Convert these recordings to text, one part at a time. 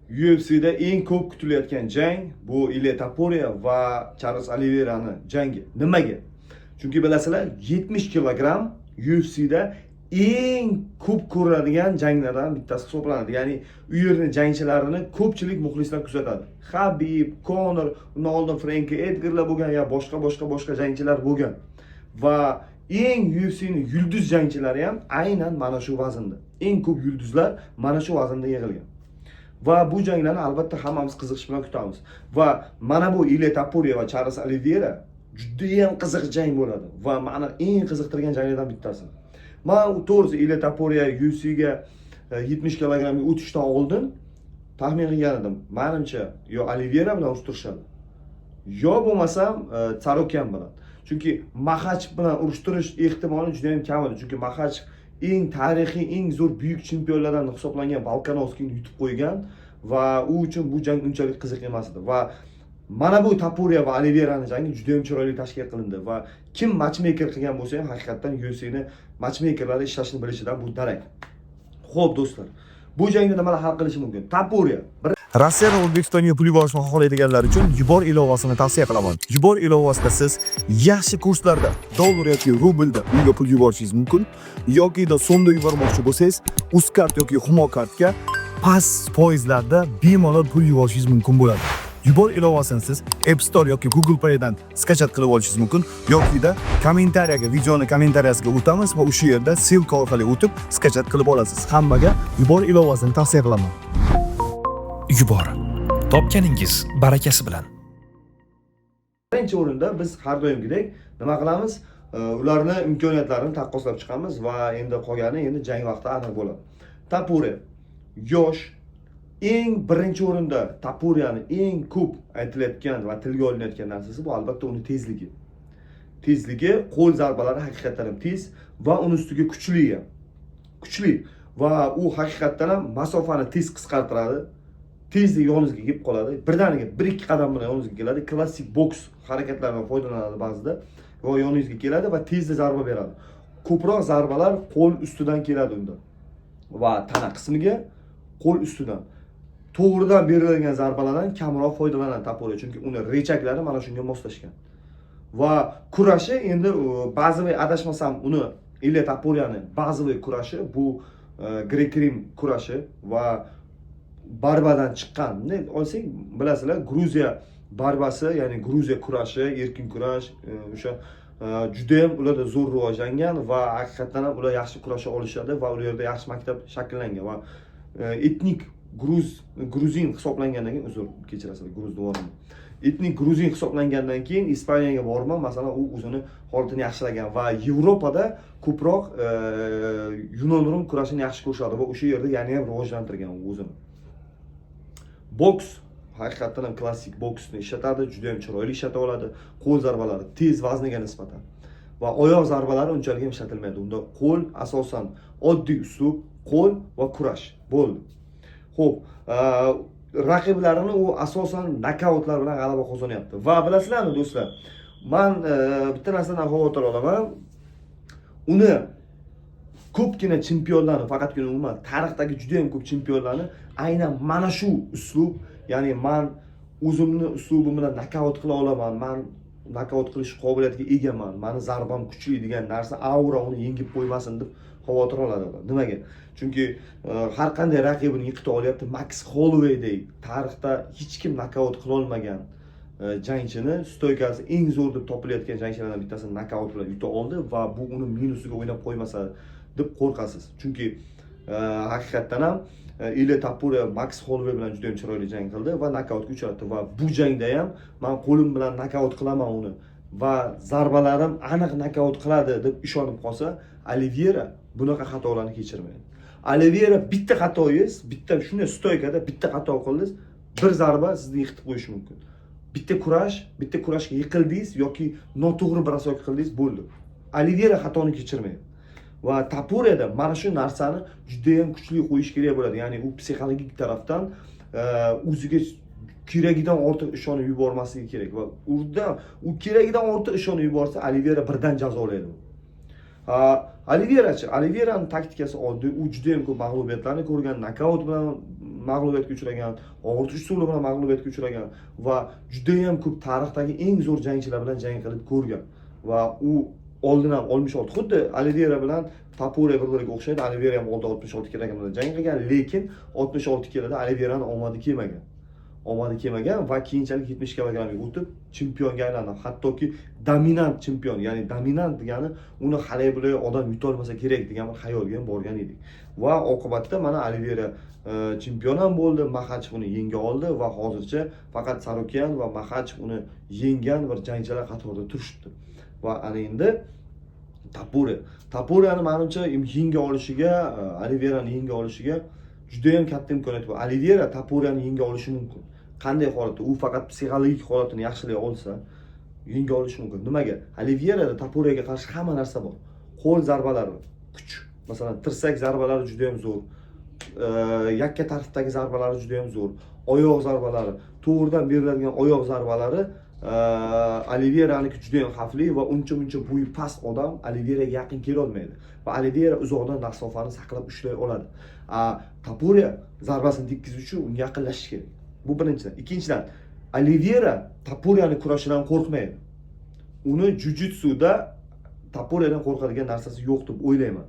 UFCda eng ko'p kutilayotgan jang bu Ilia Topuria va Charles Oliveirani jangi. Nimaga? Chunki bilasizlar, 70 kilogramm UFCda eng ko'p ko'riladigan janglardan bittasi hisoblanadi. Ya'ni u yerni jangchilarini ko'pchilik muxlislar kuzatadi. Habib, Conor, undan oldin Frenki Edgarlar bo'lgan ya boshqa boshqa boshqa jangchilar bo'lgan. Va eng UFCning yulduz jangchilari ham aynan mana shu vaznda. Eng ko'p yulduzlar mana shu vaznda yig'ilgan. Va bu janglarni albatta hammamiz qiziqish bilan kutamiz. Va mana bu Ilia Topuria va Charles Oliveira judayam qiziq jang bo'ladi va mani eng qiziqtirgan janglardan bittasi. Man to'g'risi Ilia Topuria UFCga 70 kilogrammga o'tishdan oldin taxmin qilgan edim. Manimcha, yo Oliveira bilan urushtirishadi, yo bo'lmasam Tsarukyan bilan. Chunki Maxachev bilan urushtirish ehtimoli juda ham kam edi. Chunki Maxachev eng tarixiy, eng zo'r buyuk chempionlardan hisoblangan Volkanovskini yutib qo'ygan va u uchun bu jang unchalik qiziq emas edi. Va mana bu Topuria va Oliveirani jangi juda ham chiroyli tashkil qilindi va kim matchmaker qilgan bo'lsa ham, haqiqatdan UFCni matchmakerlari ishlashni bilishidan bu darak. Xo'p, do'stlar, bu jangda nimalar hal qilishi mumkin? Topuria bir Rossiyadan O'zbekistonga pul yuborishni xohlaydiganlar uchun Yubor ilovasini tavsiya qilaman. Yubor ilovasida siz yaxshi kurslarda dollar yoki rublda uyga pul yuborishingiz mumkin yoki so'mda yubormoqchi bo'lsangiz, Uzcard yoki Humo kartga past foizlarda bemalol pul yuborishingiz mumkin bo'ladi. Yubor ilovasini siz App Store yoki Google Playdan скачать qilib olishingiz mumkin yoki kommentariyaga, videoni kommentariyasiga o'tamiz va o'sha yerda ссылка orqali o'tib скачать qilib olasiz. Hammaga Yubor ilovasini tavsiya qilaman. Yubor. Topganingiz barakasi bilan. Birinchi o'rinda biz har doimgidek nima qilamiz? Ularni imkoniyatlarini taqqoslab chiqamiz va endi qolgani endi jang vaqti aniq bo'ladi. Topuria yosh, eng birinchi o'rinda Topuriani eng ko'p aytilayotgan va tilga olinayotgan narsasi bu albatta uni tezligi. Tezligi, qo'l zarbalari haqiqatdan ham tez va uni ustiga kuchli ham. Kuchli va u haqiqatdan ham masofani tez qisqartiradi. Tezda yoningizga kelib qoladi. Birdaniga bir ikki qadam bilan yoningizga keladi. Klassik boks harakatlaridan foydalanadi ba'zida va yoningizga keladi va tezda zarba beradi. Ko'proq zarbalar qo'l ustidan keladi unda. Va tana qismiga qo'l ustidan. To'g'ridan berilgan zarbalardan kamroq foydalanadi Topuria, chunki uni rechaklari mana shunga moslashgan. Va kurashi endi базовый, adashmasam, uni Ilia Topuriani базовый kurashi bu grek-rim kurashi va борьба dan chiqqan. Bunday olsak, bilasizlar, Gruziya борьба si, ya'ni Gruziya kurashi, erkin kurash o'sha judayam ularda zo'r rivojlangan va haqiqatdan ham ular yaxshi kurasha olishadi va u yerda yaxshi maktab shakllangan va etnik gruzin hisoblangandan keyin, uzr, kechirasizlar, gruz devorman, etnik gruzin hisoblangandan keyin Ispaniyaga borib, masalan, u o'zini holatini yaxshilagan va Yevropada ko'proq yunon rum kurashini yaxshi ko'rishadi va o'sha yerda yana ham rivojlantirgan u o'zini. Boks, haqiqatdan ham klassik boksni ishlatadi, juda ham chiroyli ishlata oladi. Qo'l zarbalari tez vazniga nisbatan va oyoq zarbalari unchalik ham ishlatilmaydi unda. Qo'l asosan, oddiy uslub, qo'l va kurash bo'ldi. Ho'p, raqiblarini u asosan nokautlar bilan g'alaba qozonyapti. Va bilasizlarmi, do'stlar, man bitta narsadan xavotir olaman. Uni ko'pgina chempionlarni, faqatgina umuman tarixdagi juda yam ko'p chempionlarni aynan mana shu uslub, ya'ni man o'zimni uslubim bilan nokaut qila olaman, man nokaut qilish qobiliyatiga egaman, mani zarbam kuchli degan narsa, aura uni yengib qo'ymasin deb xavotir oladi odam. Nimaga? Chunki har qanday raqibini yiqita olyapti. Max Hollowayday tarixda hech kim nokaut qilolmagan jangchini, стойка si eng zo'r deb topilayotgan jangchilardan bittasini nokaut bilan yuta oldi va bu uni minusiga o'ynab qo'ymasa deb qo'rqasiz. Chunki haqiqatdan ham Ilia Topuria Max Holloway bilan juda ham chiroyli jang qildi va nokautga uchratdi va bu jangda ham man qo'lim bilan nokaut qilaman uni va zarbalarim aniq nokaut qiladi deb ishonib qolsa, Oliveira bunaqa xatolarni kechirmaydi. Oliveira bitta xatoyingiz, bitta shunday стойка da bitta xato qildingiz, bir zarba sizni yiqitib qo'yishi mumkin. Bitta kurash, bitta kurashga yiqildingiz yoki noto'g'ri бросок qildingiz, bo'ldi. Oliveira xatoni kechirmaydi. Va Topuriada mana shu narsani judayam kuchli qo'yish kerak bo'ladi. Ya'ni u psixologik tarafdan o'ziga keragidan ortiq ishonib yubormasligi kerak va unda u keragidan ortiq ishonib yuborsa, Oliveira birdan jazolaydi. Oliveirachi, Oliveirani taktikasi oddiy, u juda ham ko'p mag'lubiyatlarni ko'rgan, nokaut bilan mag'lubiyatga uchragan, og'irtish usuli bilan mag'lubiyatga uchragan va judayam ko'p tarixdagi eng zo'r jangchilar bilan jang qilib ko'rgan. Va u oldin ham 66, xuddi Olivera bilan Tapuriya bir biriga o'xshaydi. Olivera ham oldin 66 kilogrammda jang qilgan, lekin 66 kiloda Oliverani omadi kelmagan. Omadi kelmagan va keyinchalik 70 kilogrammga o'tib chempionga aylandi. Hattoki dominant chempion, ya'ni dominant degani uni halay bulay odam yutolmasa kerak degan bir xayolga ham borgan edik. Va oqibatda mana Olivera chempion ham bo'ldi, Maxachev uni yenga oldi va hozircha faqat Sarukyan va Maxachev uni yengan bir jangchilar qatorida turishibdi. Va ana endi Tapuriya. Tapuriyani manimcha yenga olishiga, Oliverani yenga olishiga juda ham katta imkoniyat bor. Olivera Tapuriyani yenga olishi mumkin. Qanday holatda? U faqat psixologik holatini yaxshilay olsa, yenga olishi mumkin. Nimaga? Oliverada Tapuriyaga qarshi hamma narsa bor. Qo'l zarbalari, kuch, masalan, tirsak zarbalari juda ham zo'r. Yakka tartibdagi zarbalari juda ham zo'r. Oyoq zarbalari, to'g'ridan beriladigan oyoq zarbalari Oliveraniki juda ham xavfli va uncha muncha bo'yi past odam Oliveraga yaqin kela olmaydi. Va Olivera uzoqdan masofani saqlab ushlay oladi. Tapuriya zarbasini tekkizish uchun unga yaqinlashish kerak. Bu birinchidan. Ikkinchidan, Olivera Tapuriyani kurashidan qo'rqmaydi. Uni jiu-jitsuda Tapuriyadan qo'rqadigan narsasi yo'q deb o'ylayman.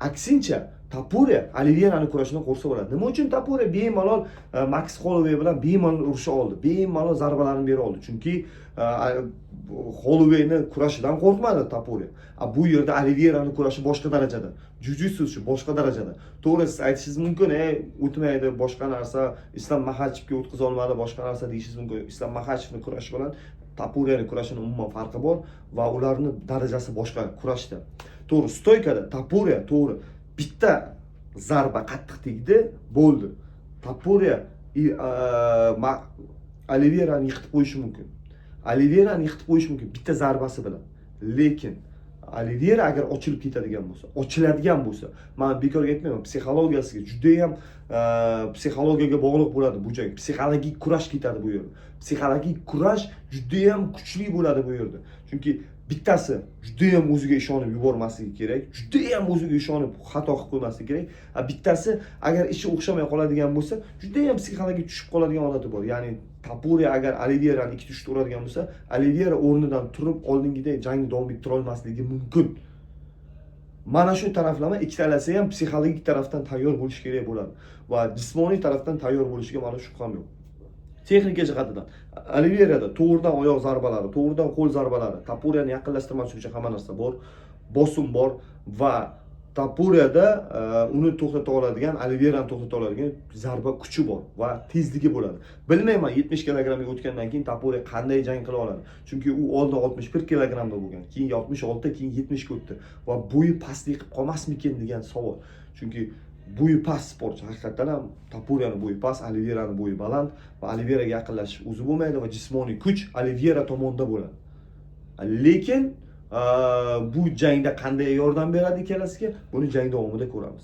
Aksincha, Tapuriya Oliverani kurashidan qo'rqsa bo'ladi. Nima uchun Tapuriya bemalol Max Holloway bilan bemalol urusha oldi, bemalol zarbalarni bera oldi? Chunki Hollowayni kurashidan qo'rqmadi Tapuriya. Bu yerda Oliverani kurashi boshqa darajada, jiu-jitsusi boshqa darajada. To'g'ri, siz aytishingiz mumkin, ey, o'tmaydi, boshqa narsa, Islom Maxachevga o'tkaza olmadi, boshqa narsa deyishingiz mumkin. Islom Maxachevni kurashi bilan Tapuriyani kurashini umuman farqi bor va ularni darajasi boshqa kurashda. To'g'ri, стойка da Tapuriya, to'g'ri, bitta zarba qattiq tegdi, bo'ldi. Tapuriya Oliverani yiqitib qo'yishi mumkin. Oliverani yiqitib qo'yishi mumkin bitta zarbasi bilan. Lekin Olivera agar ochilib ketadigan bo'lsa, ochiladigan bo'lsa, man bekorga aytmayman, psixologiyasiga judayam psixologiyaga bog'liq bo'ladi bu jang. Psixologik kurash ketadi bu yerda. Psixologik kurash judayam kuchli bo'ladi bu yerda. Chunki bittasi judayam o'ziga ishonib yubormasligi kerak, judayam o'ziga ishonib xato qilib qo'ymasligi kerak. Bittasi agar ishi o'xshamay qoladigan bo'lsa, judayam psixologik tushib qoladigan holati bor. Ya'ni Tapuriya agar Oliverani ikkita uchta uradigan bo'lsa, Olivera o'rnidan turib oldingidek jangni davom ettira olmasligi mumkin. Mana shu taraflama ikkalasi ham psixologik tarafdan tayyor bo'lishi kerak bo'ladi va jismoniy tarafdan tayyor bo'lishiga mana shubham yo'q. Texnika jihatidan Oliverada to'g'ridan oyoq zarbalari, to'g'ridan qo'l zarbalari, Tapuriyani yaqinlashtirmaslik uchun hamma narsa bor, bosim bor va Tapuriyada uni to'xtata oladigan, Oliverani to'xtata oladigan zarba kuchi bor va tezligi bo'ladi. Bilmayman, 70 kilogrammga o'tgandan keyin Tapuriya qanday jang qila oladi. Chunki u oldin 61 kilogrammda bo'lgan, keyin 66, keyin 70 ga o'tdi va bo'yi pastlik qilib qolmasmikin degan savol. Chunki bo'yi past sportchi, haqiqatdan ham Tapuriyani bo'yi past, Oliverani bo'yi baland va Oliveraga yaqinlashish o'zi bo'lmaydi va jismoniy kuch Olivera tomonda bo'ladi. Lekin bu jangda qanday yordam beradi ikkalasiga, buni jang davomida ko'ramiz.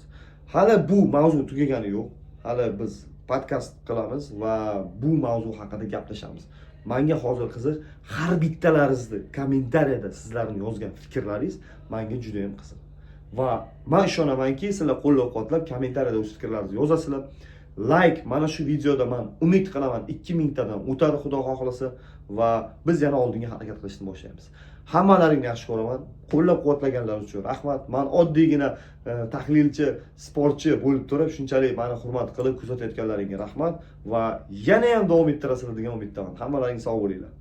Hali bu mavzu tugagani yo'q. Hali biz podkast qilamiz va bu mavzu haqida gaplashamiz. Manga hozir qiziq, har bittalaringizni kommentariyada sizlarning yozgan fikrlaringiz menga juda ham qiziq. Va men ishonamanki, sizlar qo'llab-quvvatlab kommentariyada o'z fikrlaringizni yozasizlar. Like mana shu videoda men umid qilaman 2000 tadan o'tadi, Xudo xohlasa, va biz yana oldinga harakat qilishni boshlaymiz. Hammalaringni yaxshi ko'raman. Qo'llab-quvvatlaganlar uchun rahmat. Men oddiygina tahlilchi, sportchi bo'lib turib, shunchalik meni hurmat qilib kuzatayotganlaringga rahmat va yana ham davom ettirasizlar degan umiddaman. Hammalaring sog' bo'linglar.